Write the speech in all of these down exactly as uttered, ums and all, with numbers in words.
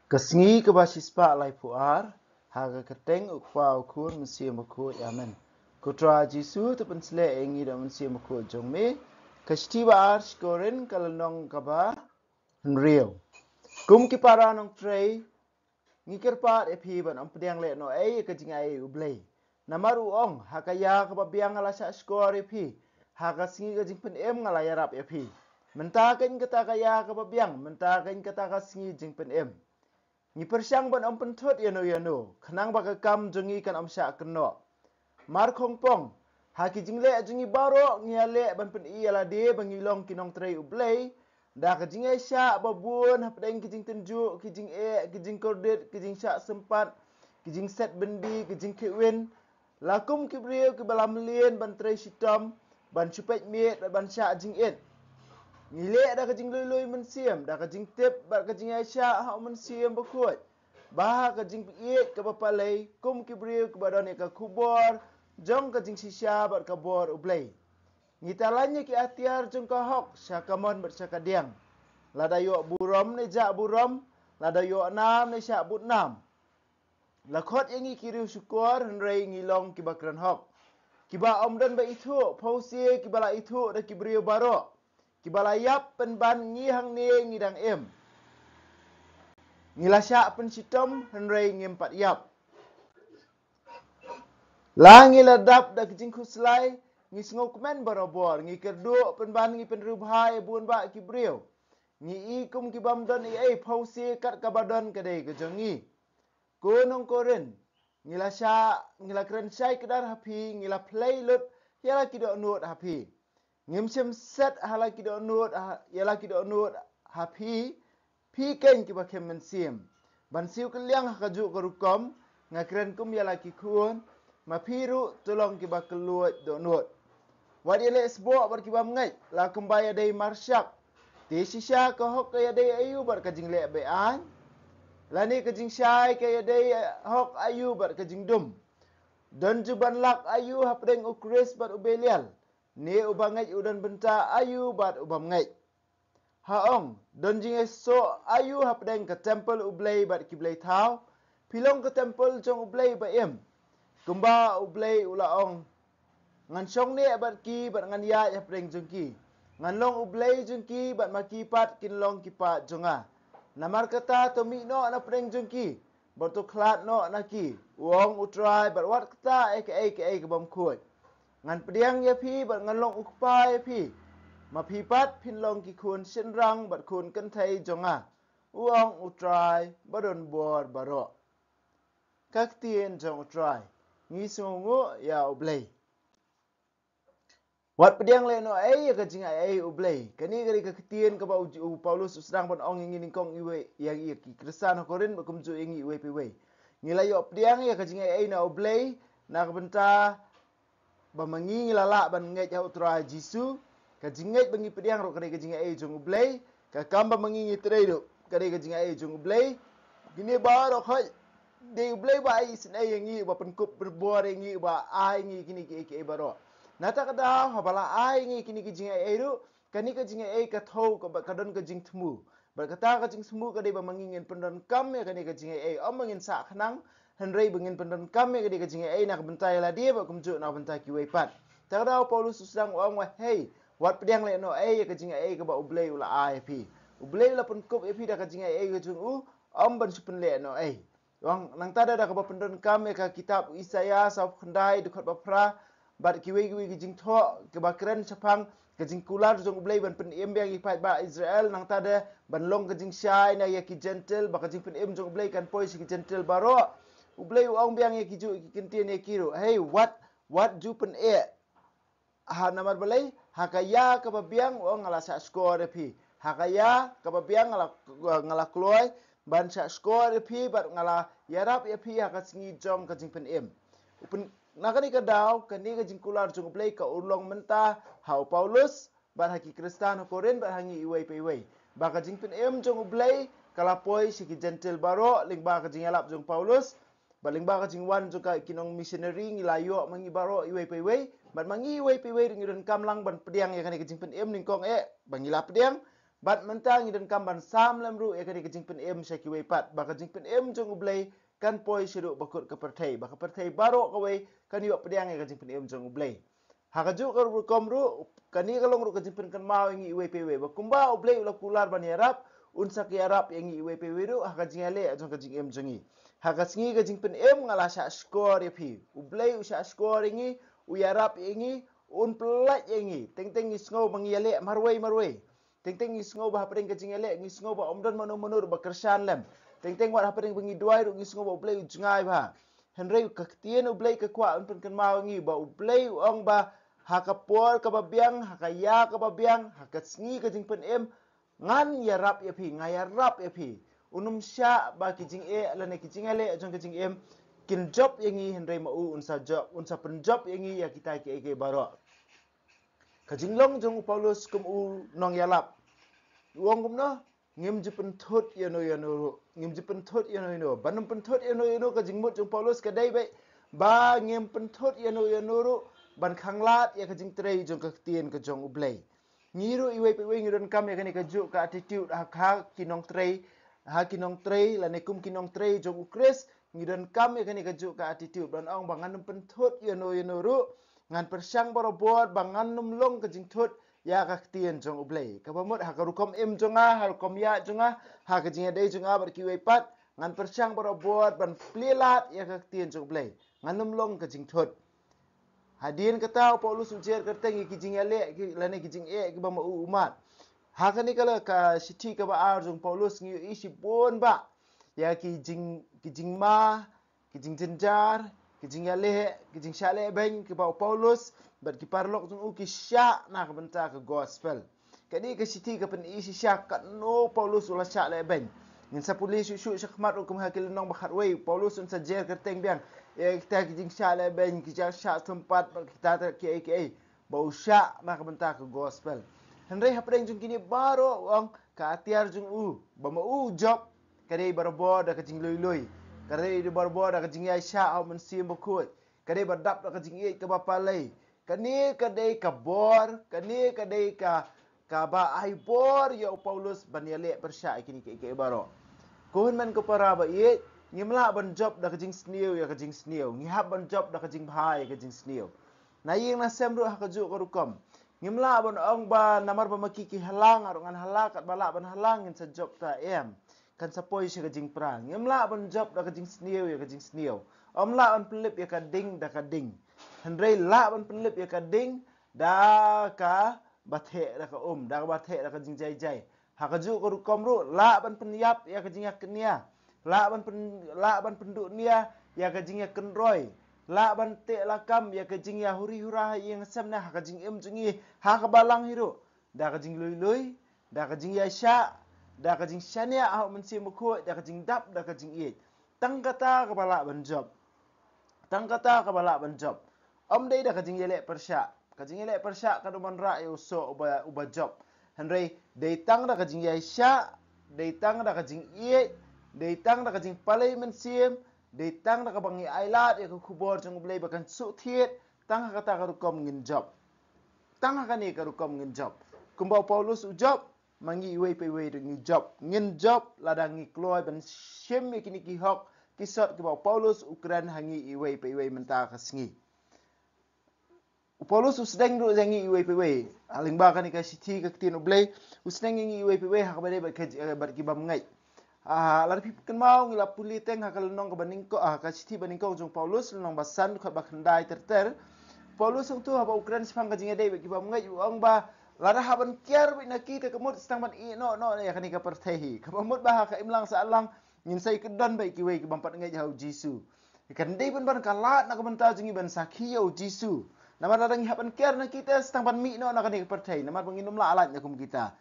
Ka sngi kaba shispah laiphew ar, ha ka kyrteng U Kpa, U Khun, Mynsiem Bakhuid. Amen. Ko Trai Jisu, to pynshlur ïa ngi da u Mynsiem Bakhuid jong me. Ka shithi ba ar sha ki Korinth, ka lynnong kaba hynriew. Kum ki para nongtrei, ngi kyrpad ïa phi ban ym pdiang lehnohei ïa ka jingaiei U Blei. Namar u ong, ha ka ïa kaba biang nga la shah shkor ïa phi, ha ka sngi ka jingpynim nga la ïarap ïa phi. Mynta kein kata ka ïa kaba biang, mynta kein kata ka sngi jingpynim. Ngi pyrshang ban ym pynthut ïano ïano, khnang ba ka kam jong ngi kan ym shah kynnoh. Mar khongpong, ha ki jingleh jong ngi baroh ngi ïaleh ban pyni ïa lade ba ngi long ki nongtrei U Blei, da ka jingïaishah babun hapdeng ki jingtynjuh, ki jingeh, ki jingkordit, ki jingshah sympat, ki jingset byndi, ki jingkhih win. La kum ki briew kiba la mlien ban trei shitom, ban shu peit miet bad ban shah jingit. Ngi leh da ka jinglui lui mynsiem, da ka jingtip bad ka jingïaishah ha u Mynsiem Bakhuid, bad ha ka jingpeit kaba palei, kum ki briew kiba don ïa ka khubor jong ka jingshisha bad ka bor U Blei. Ngi talaiñ ïa ki atiar jong ka hok sha ka mon bad sha ka diang. Lada ïoh burom ne jah burom, lada ïoh nam ne shah bud nam. La khot ïa ngi ki riewshukor, hynrei ngi long kiba kren hok, kiba ym don ba ithuh, phewse kiba la ithuh da ki briew baroh, kiba la ïap pynban ngi hangne ngi dang im. Ngi la shah pynshitom, hynrei ngim pat ïap. La ngi la dap da ki jingkhuslai, ngi sngewkmen barabor, ngi kyrduh pynban ngi pynriewbha ïa bun bah ki briew. Ngi i kum ki bym don ei ei, phewse kat kaba don ka dei ka jong ngi. Ko nong Korinth, ngi la shah, ngi la kren shai kdar ha phi, ngi la phlei lut ïa la ki dohnud ha phi. Ngim shym set ha la ki dohnud ha, ïa la ki dohnud ha phi, phi kein kiba khem mynsiem. Ban siew kylliang ha kajuh ka rukom, nga kren kum ïa la ki khun, ma phi ruh to long kiba kylluid dohnud. Wat ïaleh sboh bad ki bym ngeit, la kumba ïadei marshak. Te shisha ka hok ka ïadei aïu bad ka jingleh be-aiñ? Lane ka jingshai ka ïadei hok aïu bad ka jingdum? Don ju ban lak aïu hapdeng U Khrist bad u Belial? Ne uba ngeit u don bynta aïu bad u bym ngeit? Ha ong, don jingïasoh aïu hapdeng ka templ U Blei bad ki blei thaw? Phi long ka templ jong U Blei ba im. Kumba U Blei u la ong, ngan shong neh bad ki bad ngan ïaid hapdeng jong ki. Ngan long U Blei jong ki bad ma ki pat kin long ki paid jong nga. Namar kata to mih noh na pdeng jong ki, bad to khlad noh na ki, u ong U Trai, bad wat kata eh kaei kaei ka bym khuid. Ngan pdiang ïa phi bad ngan long U Kpa ïa phi, ma phi pat phin long ki khun shynrang bad khun kynthei jong nga, u ong U Trai ba don bor baroh. Ka ktien jong U Trai. Ngi sngewnguh ïa U Blei. Wat pdiang lehnohei ïa ka jingaiei U Blei. Kane ka dei ka ktien kaba u, u Paulus u sdang ban ong ïa ngi nyngkong iwei, ïa, ïa ki Khristan ha Korinth bad kumjuh ïa ngi iwei pa iwei. Ngi la ïoh pdiang ïa ka jingaiei na U Blei na ka bynta ba ma ngi ngi la lah ban ngeit ha U Trai Jisu. Ka jingngeit ba ngi pdiang ruh ka dei ka jingaiei jong U Blei. Ka kam ba ma ngi ngi trei ruh ka dei ka jingaiei jong U Blei. Kine baroh ka dei U Blei ba ai isynei ïa ngi, ba pynkup pynbor ïa ngi, ba ai ngi kine kiei kiei baroh. Na kata ka daw haba la ai ngi kine ki jingaiei ruh, kane ka jingaiei ka thew ka, ka don ka jingthmu. Bad kata ka jingthmu ka dei ba ma ngi ngin pyndonkam ïa kane ka jingaiei, ym ba ngin sah khnang, hynrei ba ngin pyndonkam ïa kane ka jingaiei na ka bynta ïa lade bad kumjuh na ka bynta kiwei pat. Kata ka daw Paulus u sdang u ong, hei, wat pdiang lehnohei ïa ka jingaiei kaba U Blei u la ai ïa phi. U Blei u la pynkup ïa phi da ka jingaiei ka jong u, ym ban shu pynlehnohei. Wan nangta da, da kaba pyndonkam ïa ka kitab u Isaïah sawphew khyndai dkhot ba phra, bad kiwei kiwei ki jingthoh kiba kren shaphang ka jingkular jong U Blei ban pynim biang ïa ki paidbah Israel, nangta da ban long ka jingshai na ïa ki Jentil, ba ka jingpynim jong U Blei kan poi sha ki Jentil baroh. U Blei u ong biang ïa kijuh ki ktien ïa ki ruh, hei, wat, wat ju pyneh. Ha namar balei, ha ka ïa kaba biang u ong nga la shah shkor ïa phi. Ha ka ïa kaba biang nga la, nga la kloi ban shah shkor ïa phi bad nga la ïarap ïa phi ha ka sngi jong ka jingpynim. U pyn-, na kane ka daw, kane ka jingkular jong U Blei ka urlong mynta ha u Paulus bad ha ki Khristan ha Korinth bad ha ngi iwei pa iwei. Ba ka jingpynim jong U Blei ka la poi sha ki Jentil baroh lyngba ka jingïalap jong u Paulus. Bad lyngba ka jingwan jong ka ki nong missionary ngi la ïoh ma ngi baroh iwei pa iwei. Bad ma ngi iwei pa iwei ruh ngi donkam lang ban pdiang ïa kane ka jingpynim nyngkong eh ba ngi la pdiang. Bad mynta ngi donkam ban sam lem ruh ïa kane ka jingpynim sha kiwei pat, ba ka jingpynim jong U Blei kan poi shaduh bakut ka pyrthei, ba ka pyrthei baroh kawei kan ïoh pdiang ïa ka jingpynim jong U Blei. Ha kajuh ka rukom ruh, kane ka long ruh ka jingpynkynmaw ïa ngi iwei pa iwei, ba kumba U Blei u la kular ban ïarap, un sa ïarap ïa ngi iwei pa iwei ruh ha ka jingïaleh jong ka jingim jong ngi. Ha ka sngi ka jingpynim nga la shah shkor ïa phi. U Blei u shah shkor ïa ngi, u ïarap ïa ngi, un pyllait ïa ngi. Teng teng ngi sngew ba ngi ïaleh marwei marwei. Teng teng ngi sngew ba hapdeng ka jingïaleh ngi sngew ba ym don mano mano ruh ba kyrshan lem. Teng teng wat hapdeng ba ngi duwai ruh ngi sngew ba U Blei u jngai bha. Hynrei ka ktien U Blei ka kwah ban pynkynmaw ïa ngi ba U Blei u ong ba ha ka por kaba biang, ha ka ïa kaba biang, ha ka sngi ka jingpynim, ngan ïarap ïa phi, nga ïarap ïa phi. Un ym shah ba ki jingeh lane ki jingïaleh jong ka jingim kin jop ïa ngi, hynrei ma u un sa jop, un sa pynjop ïa ngi ïa kita kiei kiei baroh. Ka jinglong jong u Paulus kum u nongïalap, u ong kumno? Ngim ju pynthut ïano ïano ruh. Ngim ju pynthut ïano ïano. Ban ym pynthut ïano ïano, ka jingmut jong u Paulus ka dei beit ba ngim pynthut ïano ïano ruh ban khanglad ïa ka jingtrei jong ka ktien ka jong U Blei. Ngi ruh iwei pa iwei ngi donkam ïa kane kajuh ka attitude ha, ha ki nongtrei, ha ki nongtrei lane kum ki nongtrei jong U Khrist. Ngi donkam ïa kane kajuh ka attitude ban ong ba ngan ym pynthut ïano ïano ruh, ngan pyrshang barabor ba ngan ym long ka jingthut ïa ka ktien jong U Blei. Kaba mut ha ka rukom im jong nga, ha rukom ïaid jong nga, ha ka jingïadei jong nga bad kiwei pat, ngan pyrshang barabor ban plie lad ïa ka ktien jong U Blei. Ngan ym long ka jingthut. Hadien kata u Paulus u jer kyrteng ïa ki jingïaleh ki, lane ki jingeh kiba ma u u mad. Ha kane ka la ka shithi kaba ar jong u Paulus ngi ïohi shibun bah ïa ki jing, ki jingma, ki jingjynjar, ki jingïaleh, ki jingshah lehbeiñ kiba u Paulus bad ki paralok jong u ki shah na ka bynta ka gospel. Kane ka shithi ka pyni shisha katno u Paulus u la shah lehbeiñ. Ngin sa pule shuh shuh shakhmat ruh kum ha ki lynnong ba khatwei, u Paulus un sa jer kyrteng biang ïa kita ki jingshah lehbeiñ, ki jingshah sympat bad kita kiei kiei ba u shah na ka bynta ka gospel. Hynrei hapdeng jong kine baroh u ong ka atiar jong u ba ma u u jop ka dei barabor da ka jinglui lui, ka dei barabor da ka jingïaishah ha u Mynsiem Bakhuid, ka dei ba dap da ka jingïeit kaba palei. Kane ka dei ka bor, kane ka dei ka, kaba ai bor ïa u Paulus ban ïaleh pyrshah ïa kine kiei kiei baroh. Ko hynmen ko para ba ïeit, ngim lah ban jop da ka jingsniew ïa ka jingsniew. Ngi hap ban jop da ka jingbha ïa ka jingsniew. Na ïing na sem ruh ha kajuh ka rukom. Ngim lah ban ong ba namar ba ma ki ki ha lang, nga ruh ngan ha lang, katba lah ban ha lang ngin sa jop ta, em. Kan sa poi sha ka jingpra. Ngim lah ban jop da ka jingsniew ïa ka jingsniew. Ym lah ban pynlip ïa ka ding da ka ding. Hynrei lah ban pynlip ïa ka ding da kaba theh da ka um, da kaba theh da ka jingjai jai. Ha kajuh ka rukom ruh lah ban pynïap ïa ka jingïakynnia. Lah ban pyn, lah ban pynduh nia ïa ka jingïakynroi. Lah ban teh lakam ïa ka jingïahuri hura ha ïing ha sem ne ha ka jingim jong ngi ha ka balang hi ruh. Da ka jinglui lui, da ka jingïaishah, da ka jingshaniah ha u Mynsiem Bakhuid, da ka jingdap, da ka jingïeit. Tang kata kaba lah ban jop. Tang kata kaba lah ban jop. Ym dei da ka jingïaleh pyrshah. Ka jingïaleh pyrshah ka dei ban rah ïa u soh uba, uba jop. Hynrei dei tang da ka jingïaishah, dei tang da ka jingïeit, dei tang da ka jingpalei mynsiem, dei tang da kaba ngi ailad ïa ka khubor jong U Blei ba kan suk thied, tang ha kata ka rukom ngin jop. Tang ha kane ka rukom ngin jop. Kumba u Paulus u jop, ma ngi iwei pa iwei ruh ngi jop. Ngin jop lada ngi kloi ban shim ïa kine ki hok ki sot kiba u Paulus u kren ha ngi iwei pa iwei mynta ka sngi. U Paulus u sdang ruh ïa ngi iwei pa iwei. Ha lyngba kane ka shithi ka ktien U Blei, u sdang ïa ngi iwei pa iwei ha kaba dei bad ka, eh, bad ki bymngeit. Ah, lada phi kynmaw ngi la pule teng ha ka lynnong kaba nyngkong, ah, ka shithi ba nyngkong jong u Paulus, lynnong ba san, dkhot ba khyndai ter ter. Paulus hangto haba u kren shaphang ka jingïadei bad ki bymngeit u ong ba lada hap ban kiar beit na ki te ka mut sa tang ban ïeh noh noh ïa kane ka pyrthei hi. Kaba mut ba ha ka imlang sahlang ngin sa ïakynduh beit kiwei ki bym pat ngeit ha u Jisu. Kan dei ban ban ka lad na ka bynta jong ngi ban sakhi ïa u Jisu. Namar lada ngi hap ban kiar na kita sa tang ban mih noh na kane ka pyrthei. Namar ba ngin ym lah lait na kum kita.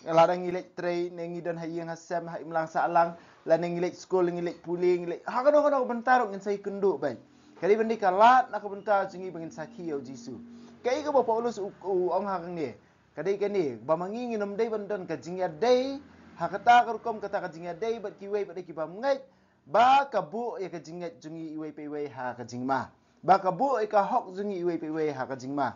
Lada ngi leit trei, ne ngi don ha ïing ha sem, ha imlang sahlang, lane ngi leit skul, ngi leit pule, ngi leit ha kano kano ka bynta ruh ngin sa ïakynduh beit. Ka dei ban dei ka lad na ka bynta jong ngi ba ngin sakhi ïa u Jisu. Kaei kaba u Paulus u, u ong ha kane. Ka dei kane, ba ma ngi ngin ym dei ban don ka jingïadei ha kata ka rukom kata ka jingïadei bad kiwei bad ki bymngeit, ba ka buh ïa ka jingngeit jong ngi iwei pa iwei ha ka jingma. Ba ka buh ïa ka hok jong ngi iwei pa iwei ha ka jingma.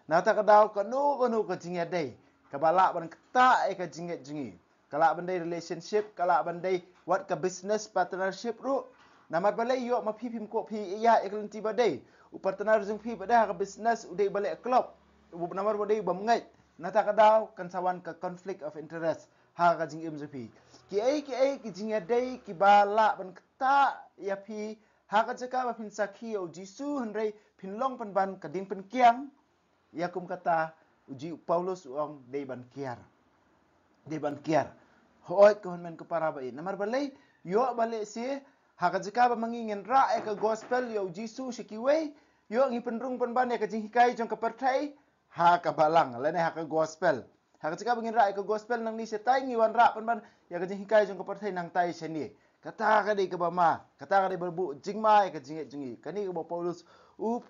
Na kata ka daw kano kano ka jingïadei, kaba lah ban ktah ïa ka jingngeit jong ngi. Ka lah ban dei relationship, ka lah ban dei wat ka business partnership ruh. Namar balei? Ïoh ma phi phim kwah phi ïa ïa ka lynti ba dei. U partner jong phi ba dei ha ka business u dei ba leh klop. Namar ba dei bym ngeit. Nata ka daw kan sa wan ka conflict of interest ha ka jingim jong phi. Kiei kiei ki jingïadei kiba lah ban ktah ïa phi ha ka jaka ba phin sakhi ïa u Jisu, hynrei phin long pynban ka ding pynkiang. Ïa kum kata u Ji-, u Paulus u ong dei ban kiar. Dei ban kiar. Hooid ko hynmen ko para ba ïeit. Namar balei? Ïoh ba lehse ha ka jaka ba ma ngi ngin rah ïa ka gospel ïa u Jisu sha kiwei, ïoh ngi pynrung pynban ïa ka jinghikai jong ka pyrthei ha ka balang lane ha ka gospel. Ha ka jaka ba ngin rah ïa ka gospel nangne shatai, ngi wanrah pynban ïa ka jinghikai jong ka pyrthei nangtai shane. Kata ka dei kaba ma, kata ka dei ba buh jingma ïa ka jingngeit jong ngi. Kane kaba u Paulus u,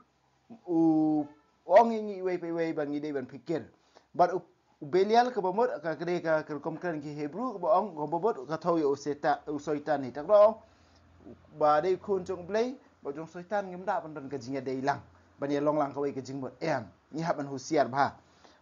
u ong ïa ngi iwei pa iwei ba ngi dei ban pyrkhat. Bad u, u Belial kaba mut ka dei ka, ka rukom kren ki Hebru kaba ong, kaba mut ka thew ïa u Seta-, u Soitan hi. Te ka ong ba dei khun jong u Blei, ba jong u Soitan, ngim lah ban don ka jingïadei lang ban ïalong lang kawei ka jingmut. Em, ngi hap ban husiar bha.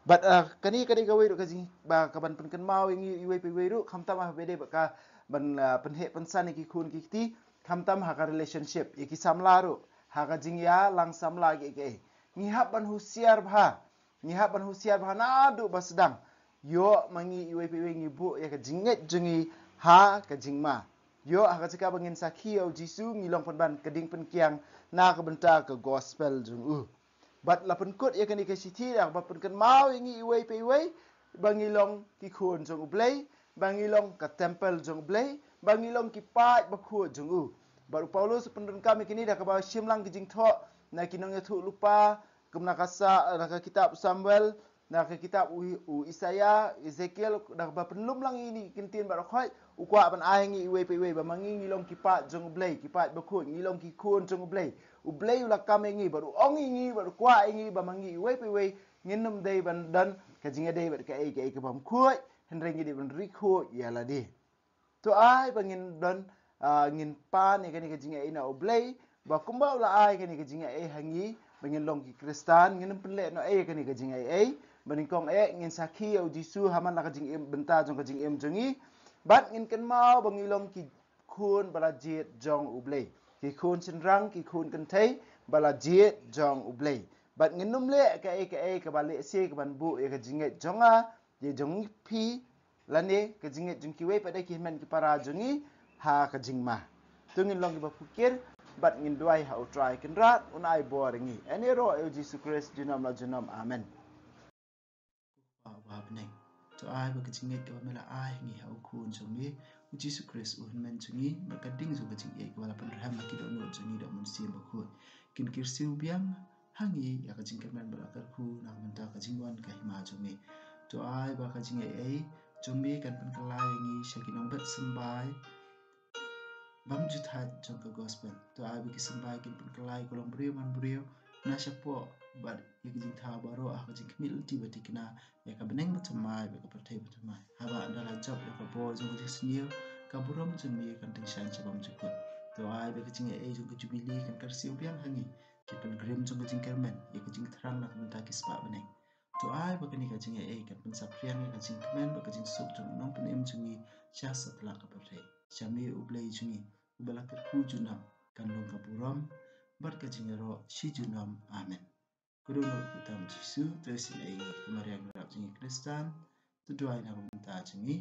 Bad, ah, kane ka dei kawei ruh ka jing, ba ka ban pynkynmaw ïa ngi iwei pa iwei ruh, khamtam ha ba dei ba ka ban, ah, pynheh pynsan ïa ki khun ki kti, khamtam ha ka relationship ïa ki samla ruh, ha ka jingïalang samla kiei kiei. Ngi hap ban husiar bha. Ngi hap ban husiar bha naduh ba sdang. Ïoh ma ngi iwei pa iwei ngi buh ïa ka jingngeit jong ngi ha ka jingma. Ïoh ha ka jaka ba ngin sakhi ïa u Jisu, ngi long pynban ka ding pynkiang na ka bynta ka gospel jong u. Bad la pynkut ïa kane ka shithi da kaba pynkynmaw ïa ngi iwei pa iwei ba ngi long ki khun jong u Blei, ba ngi long ka templ jong u Blei, ba ngi long ki paid bakhuid jong u. Bad u Paulus u pyndonkam ïa kine da kaba shim lang ki jingthoh na ki nongïathuhlypa, kum na ka sa, na ka kitab Samuel, na ka kitab u, u Isaïah, Ezekiel, da kaba pynlum lang ïa kine ki ktien baroh khoit, u kwah ban ai ngi iwei pa iwei ba ma ngi ngi long ki paid jong u Blei, ki paid bakhuid, ngi long ki khun jong u Blei. U Blei u la kam ïa ngi, bad u ong ïa ngi, bad u kwah ïa ngi ba ma ngi iwei pa iwei ngin ym dei ban don ka jingïadei bad kaei kaei ka bym khuid, hynrei ngi dei ban ri khuid ïa lade. To ai ba ngin don, ah, ngin pan ïa kane ka jingaiei na u Blei, ba kumba u la ai kane ka jingaiei ha ngi ba ngin long ki Khristan, ngin ym pynleh noh ei ïa kane ka jingaiei. Ba nyngkong eh ngin sakhi ïa u Jisu ha man la ka jingim, bynta jong ka jingim jong ngi. Bad ngin kynmaw ba ngi long ki khun ba la jied jong u Blei, ki khun shynrang, ki khun kynthei ba la jied jong u Blei. Bad ngin ym leh kaei kaei kaba lehse ka ban buh ïa ka jingngeit jong nga, ïa jong phi, lane ka jingngeit jong kiwei pat de ki hynmen ki para jong ngi ha ka jingma. To ngin long kiba pyrkhat bad ngin duwai ha u Trai Kynrad un ai bor ïa ngi. Ïa kane ruh ïa u Jisu Khrist junom la junom. Amen. Ko Kpa uba ha bneng, to ai ba ka jingngeit kaba me la ai ha ngi ha u Khun jong me u Jisu Khrist u Hynmen jong ngi, bad ka ding jong ka jingïeit kaba la pynrhem ha ki dohnud jong ngi da u Mynsiem Bakhuid, kin kyrsiew biang ha ngi ïa ka jingkyrmen bad la kyrkhu na ka bynta ka jingwan ka hima jong me. To ai ba ka jingaiei jong me kan pynkylla ïa ngi sha ki nongbet symbai bymjukthait jong ka gospel. To ai ba ki symbai kin pynkylla ïa ka longbriew manbriew na shapoh bad ïa ka jingthaw baroh ha ka jingkhmih lynti ba thikna ïa ka bneng bathymmai bad ka pyrthei bathymmai. Haba ynda la jop ïa ka bor jong ka jingsniew, ka burom jong me kan tyngshaiñ sha bymjukut. To ai ba ka jingaiei jong ka jubili kan kyrsiew biang ha ngi, ki pilgrim jong ka jingkyrmen ïa ka jingthrang na ka bynta ki spah bneng. To ai ba kane ka jingaiei kan pynsaphriang ïa ka jingkmen bad ka jingsuk jong u Nongpynim jong ngi sha satlak ka pyrthei. Sha me u Blei jong ngi uba la kyrkhu junom, kan long ka burom bad ka jingïaroh shi junom. Amen. Ka dohnud kyrteng u Jisu, to isynei ïa ngi, ka Maria nongrep jong ngi Khristan, to duwai na ka bynta jong ngi.